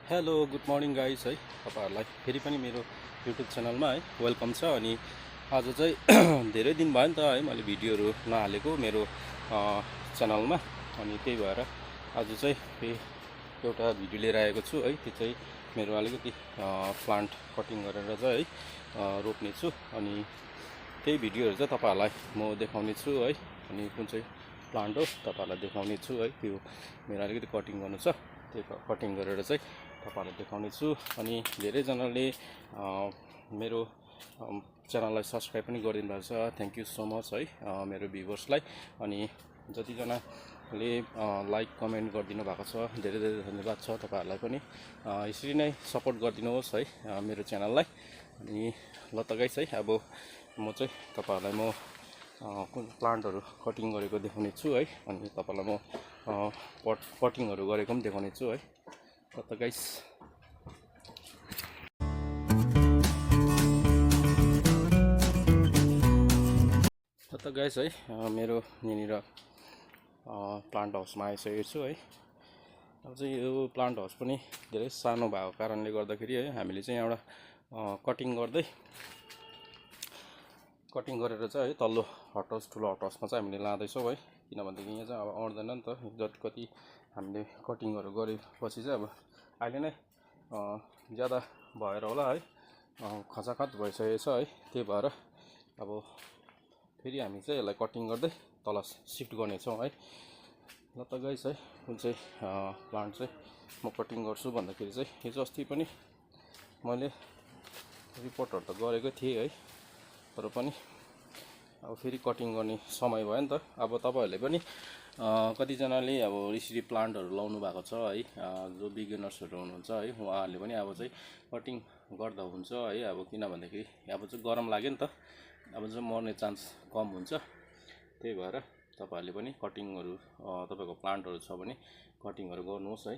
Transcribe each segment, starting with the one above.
Hello good morning guys है तपाईँहरूलाई फेरि पनि मेरो युट्युब च्यानलमा है वेलकम छ। अनि आज चाहिँ धेरै दिन भयो नि त है मैले भिडियोहरू नहालेको मेरो च्यानलमा। अनि त्यही भएर आज चाहिँ एउटा भिडियो लिएर आएको छु है। त्यो चाहिँ मेरो अलिकति प्लान्ट कटिङ गरेर चाहिँ है रोप्ने छु। अनि त्यही भिडियोहरू चाहिँ तपाईँहरूलाई म देखाउने छु है। अनि कुन चाहिँ प्लान्ट हो तपाईँहरूलाई देखाउने छु है। त्यो मेरो अलिकति कटिङ गर्नु छ, त्यो कटिङ गरेर चाहिँ तपाईँहरूलाई देखाउने छु। अनि धेरैजनाले मेरो च्यानललाई सब्सक्राइब पनि गरिदिनु भएको छ, थ्याङ्क यू सो मच है मेरो भ्युवर्सलाई। अनि जतिजनाले लाइक कमेन्ट गरिदिनु भएको छ धेरै धेरै धन्यवाद छ तपाईँहरूलाई पनि। यसरी नै सपोर्ट गरिदिनुहोस् है मेरो च्यानललाई। अनि ल त गाइस है, अब म चाहिँ तपाईँहरूलाई म कुन प्लान्टहरू कटिङ गरेको देखाउने छु है। अनि तपाईँलाई म कटिङहरू गरेको पनि देखाउने छु है। ल त गाइस, है मेरो यहाँनिर प्लान्ट हाउसमा आइसकेको छु है। अब चाहिँ यो प्लान्ट हाउस पनि धेरै सानो भएको कारणले गर्दाखेरि है हामीले चाहिँ यहाँबाट कटिङ गरेर चाहिँ है तल्लो हट हाउस ठुलो हट हाउसमा चाहिँ हामीले लाँदैछौँ है। किनभनेदेखि यहाँ चाहिँ अब आउँदैन नि त, जति कति हामीले कटिङहरू गरेपछि चाहिँ अब अहिले नै ज्यादा भएर होला है खचाखच भइसकेको छ है। त्यही भएर अब फेरि हामी चाहिँ यसलाई कटिङ गर्दै तल सिफ्ट गर्नेछौँ है। ल त गाइस है, कुन चाहिँ प्लान्ट चाहिँ म कटिङ गर्छु भन्दाखेरि चाहिँ हिजो अस्ति पनि मैले रिपोर्टहरू त गरेकै थिएँ है, तर पनि अब फेरि कटिङ गर्ने समय भयो नि त। अब तपाईँहरूले पनि कतिजनाले अब यसरी प्लान्टहरू लाउनु भएको छ है, जो बिगिनर्सहरू हुनुहुन्छ है उहाँहरूले पनि अब चाहिँ कटिङ गर्दा हुन्छ है। अब किनभनेदेखि अब चाहिँ गरम लाग्यो नि त, अब चाहिँ मर्ने चान्स कम हुन्छ। त्यही भएर तपाईँहरूले पनि कटिङहरू तपाईँको प्लान्टहरू छ भने कटिङहरू गर्नुहोस् है।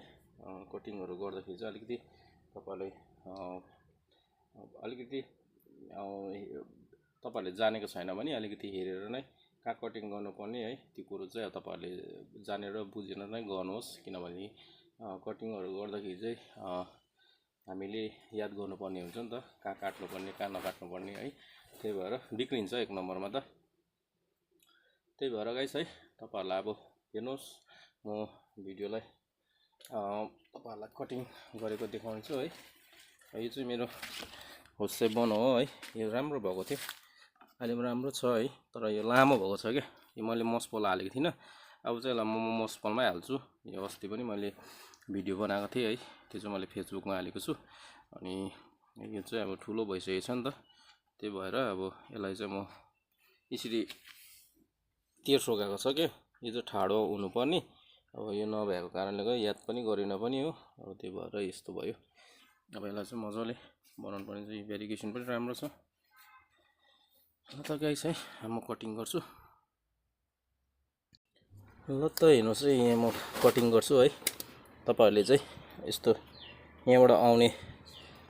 कटिङहरू गर्दाखेरि चाहिँ अलिकति तपाईँलाई अलिकति तपाईँहरूले जानेको छैन भने अलिकति हेरेर नै कहाँ कटिङ गर्नुपर्ने है त्यो कुरो चाहिँ तपाईँहरूले जानेर बुझेर नै गर्नुहोस्। किनभने कटिङहरू गर्दाखेरि चाहिँ हामीले याद गर्नुपर्ने हुन्छ नि त, कहाँ काट्नुपर्ने कहाँ नकाट्नुपर्ने है। त्यही भएर बिग्रिन्छ एक नम्बरमा त। त्यही भएर गाइस है, तपाईँहरूलाई अब हेर्नुहोस् म भिडियोलाई तपाईँहरूलाई कटिङ गरेको देखाउँछु है। यो चाहिँ मेरो होसेबन हो है, यो राम्रो भएको थियो, अहिले पनि राम्रो छ है। तर यो लामो भएको छ क्या, यो मैले मसपल हालेको थिइनँ, अब चाहिँ यसलाई म मसपलमै हाल्छु। यो अस्ति पनि मैले भिडियो बनाएको थिएँ है, त्यो चाहिँ मैले फेसबुकमा हालेको छु। अनि यो चाहिँ अब ठुलो भइसकेको छ नि त, त्यही भएर अब यसलाई चाहिँ म यसरी तेर्सो गएको छ क्या, यो चाहिँ ठाडो हुनुपर्ने, अब यो नभएको कारणले गर्दा याद पनि गरिन पनि हो, अब त्यही भएर यस्तो भयो। अब यसलाई चाहिँ मजाले बनाउनु पर्ने चाहिँ भेरिगेसन पनि राम्रो छ। ल त गाइस है, म कटिङ गर्छु। ल त हेर्नुहोस् है, यहाँ म कटिङ गर्छु है। तपाईँहरूले चाहिँ यस्तो यहाँबाट आउने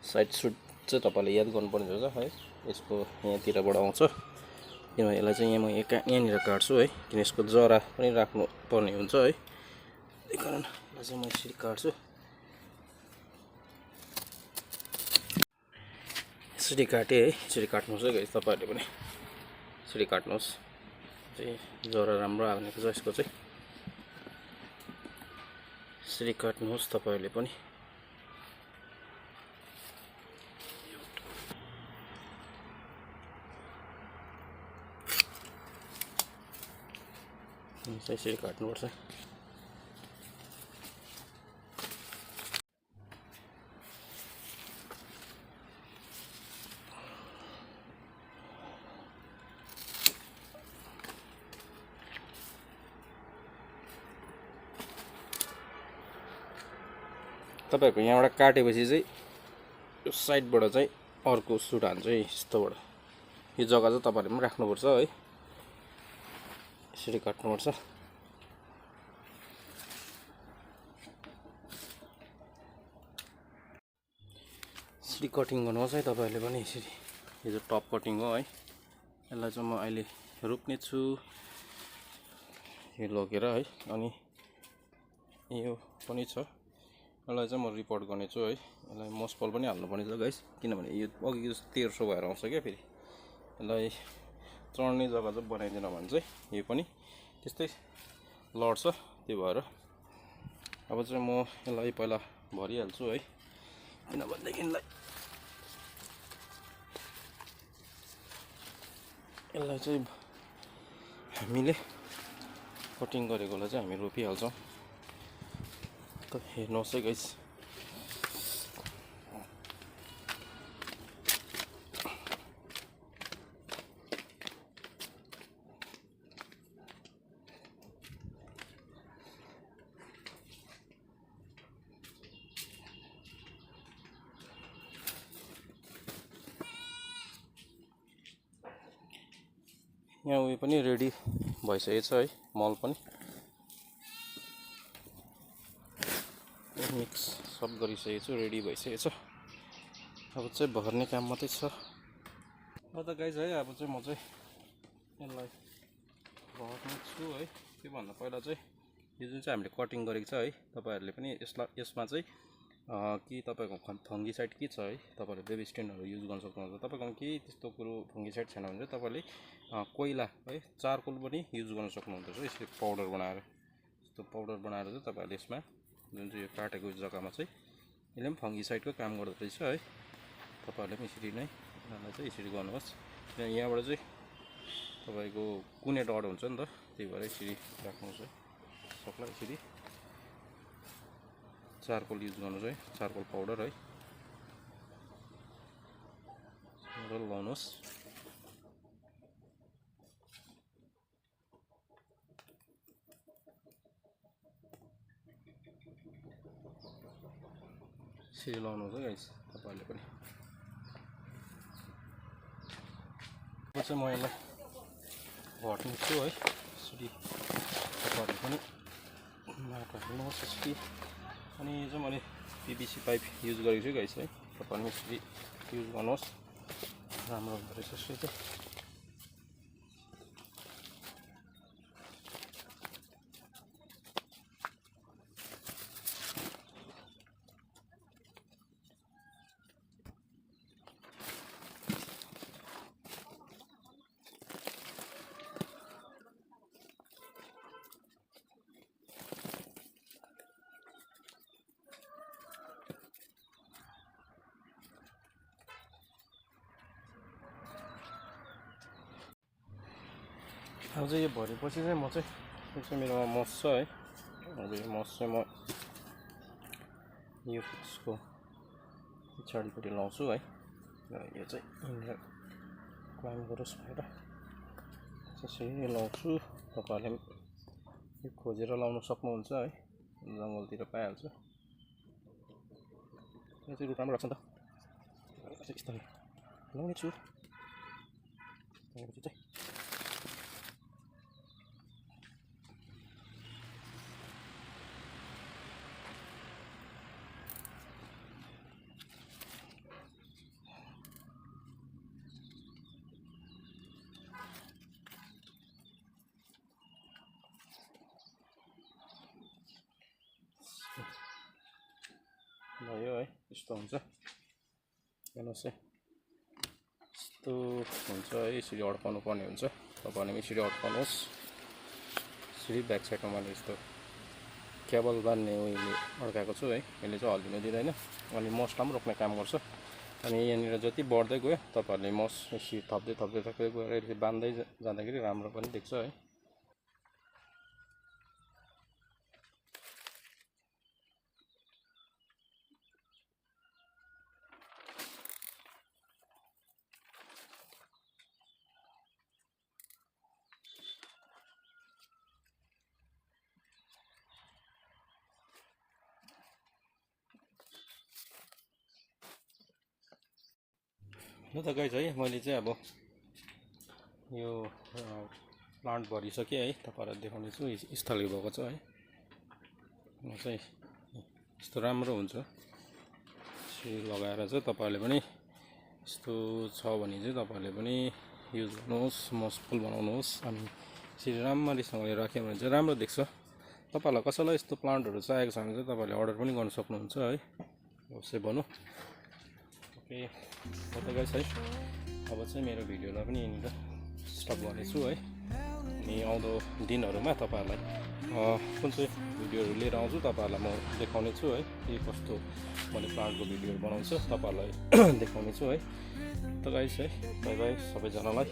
साइड सुट चाहिँ तपाईँहरूले याद गर्नुपर्ने हुन्छ है। यसको यहाँतिरबाट आउँछ, किनभने यसलाई चाहिँ म यहाँनिर काट्छु है, किन यसको जरा पनि राख्नु पर्ने हुन्छ है। त्यही कारण यसलाई चाहिँ म यसरी काट्छु। यसरी काटेँ है, यसरी काट्नुहोस् है गाइस, तपाईँहरूले पनि यसरी काट्नुहोस्। चाहिँ जरा राम्रो हाल्नेको छ यसको चाहिँ, यसरी काट्नुहोस् तपाईँहरूले पनि। यसरी काट्नुपर्छ। तपाईँहरूको यहाँबाट काटेपछि चाहिँ यो साइडबाट चाहिँ अर्को सुट हान्छ है, यस्तोबाट यो जग्गा चाहिँ तपाईँहरूले पनि राख्नुपर्छ है, यसरी काट्नुपर्छ। यसरी कटिङ गर्नुहोस् है तपाईँहरूले पनि यसरी। यो चाहिँ टप कटिङ हो है, यसलाई चाहिँ म अहिले रोप्ने छु यो लगेर है। अनि यो पनि छ, यसलाई चाहिँ म रिपोर्ट गर्नेछु है। यसलाई मसपल पनि हाल्नुपर्ने छ गाइस, किनभने यो अघि जस्तो 1300 भएर आउँछ क्या। फेरि यसलाई चढ्ने जग्गा चाहिँ बनाइदिन भने चाहिँ यो पनि त्यस्तै लड्छ। त्यो भएर अब चाहिँ म यसलाई पहिला भरिहाल्छु है, किनभनेदेखिलाई यसलाई चाहिँ हामीले कटिङ गरेकोलाई चाहिँ हामी रोपिहाल्छौँ। त हेर्नुहोस् है गाइस, यहाँ उयो पनि रेडी भइसकेको छ है, मल पनि मिक्स सब गरिसकेको छु, रेडी भइसकेको छ। अब चाहिँ भर्ने काम मात्रै छ। ल त गाइस है, अब चाहिँ म चाहिँ यसलाई भर्ने छु है। त्योभन्दा पहिला चाहिँ यो जुन चाहिँ हामीले कटिङ गरेको छ है, तपाईँहरूले पनि यसमा चाहिँ कि तपाईँको फङ्गिसाइड के छ है, तपाईँहरूले बेबिस्टिनहरू युज गर्न सक्नुहुन्छ। तपाईँकोमा केही त्यस्तो कुरो फङ्गिसाइड छैन भने चाहिँ तपाईँले कोइला है, चारकोल पनि युज गर्न सक्नुहुन्छ यसरी पाउडर बनाएर। यस्तो पाउडर बनाएर चाहिँ तपाईँहरूले यसमा जुन चाहिँ यो काटेको जग्गामा चाहिँ यसले पनि फङ्गिसाइडको काम गर्दो रहेछ है। तपाईँहरूले पनि यसरी नै यिनीहरूलाई चाहिँ यसरी गर्नुहोस्। यहाँबाट चाहिँ तपाईँको कुनै डर हुन्छ नि त, त्यही भएर यसरी राख्नुहोस् है। सबलाई यसरी चारकोल युज गर्नुहोस् है, चारकोल पाउडर है, लाउनुहोस्। यसरी लाउनुहोस् है गाइस तपाईँहरूले पनि। अब चाहिँ म यसलाई भर्नेछु है, यसरी तपाईँहरूले पनि माटो हाल्नुहोस् यसरी। अनि यो चाहिँ मैले पिभिसी पाइप युज गरेको छु गाइस है, तपाईँहरूले यसरी युज गर्नुहोस्, राम्रो हुँदो रहेछ यसरी चाहिँ। अब चाहिँ यो भरेपछि चाहिँ म चाहिँ यो चाहिँ मेरोमा मस छ है। अब यो मस चाहिँ म यो फिक्सको पछाडिपट्टि लाउँछु है, र यो चाहिँ यहाँनिर क्लाइम गरोस् भनेर त्यसरी लाउँछु। तपाईँहरूले यो खोजेर लाउन सक्नुहुन्छ है, जङ्गलतिर पाइहाल्छ। यो चाहिँ रुख राम्रो लाग्छ नि त, यस्तो लाउने छु चाहिँ। भयो है, यस्तो हुन्छ। हेर्नुहोस् है, यस्तो हुन्छ है, यसरी अड्काउनु पर्ने हुन्छ। तपाईँहरूले पनि यसरी अड्काउनुहोस्। यसरी ब्याक साइडमा मैले यस्तो केबल बान्ने उयोले अड्काएको छु है, यसले चाहिँ हल्लिनु दिँदैन। अनि मसलाई पनि रोक्ने काम गर्छ। अनि यहाँनिर जति बढ्दै गयो तपाईँहरूले मस यसरी थप्दै थप्दै थप्दै गएर यसरी बान्दै जाँदाखेरि राम्रो पनि देख्छ है। ल त गाइस है, मैले चाहिँ अब यो प्लान्ट भरिसकेँ है, तपाईँहरूलाई देखाउने छु। स्थली भएको छ है, म चाहिँ यस्तो राम्रो हुन्छ। यसरी लगाएर चाहिँ तपाईँहरूले पनि यस्तो छ भने चाहिँ तपाईँहरूले पनि युज गर्नुहोस्, मसफुल बनाउनुहोस्। अनि यसरी राम्ररीसँगले राख्यो भने चाहिँ राम्रो देख्छ। तपाईँहरूलाई कसैलाई यस्तो प्लान्टहरू चाहिएको छ भने चाहिँ तपाईँहरूले अर्डर पनि गर्न सक्नुहुन्छ है अवश्य भनौँ। ओके ओके गाइस है, अब चाहिँ मेरो भिडियोलाई पनि यहाँनिर स्टप गर्नेछु है। अनि आउँदो दिनहरूमा तपाईँहरूलाई कुन चाहिँ भिडियोहरू लिएर आउँछु तपाईँहरूलाई म देखाउने छु है। के कस्तो मैले प्लान्टको भिडियोहरू बनाउँछु तपाईँहरूलाई देखाउने छु है। त गाइस है, बाई बाई सबैजनालाई।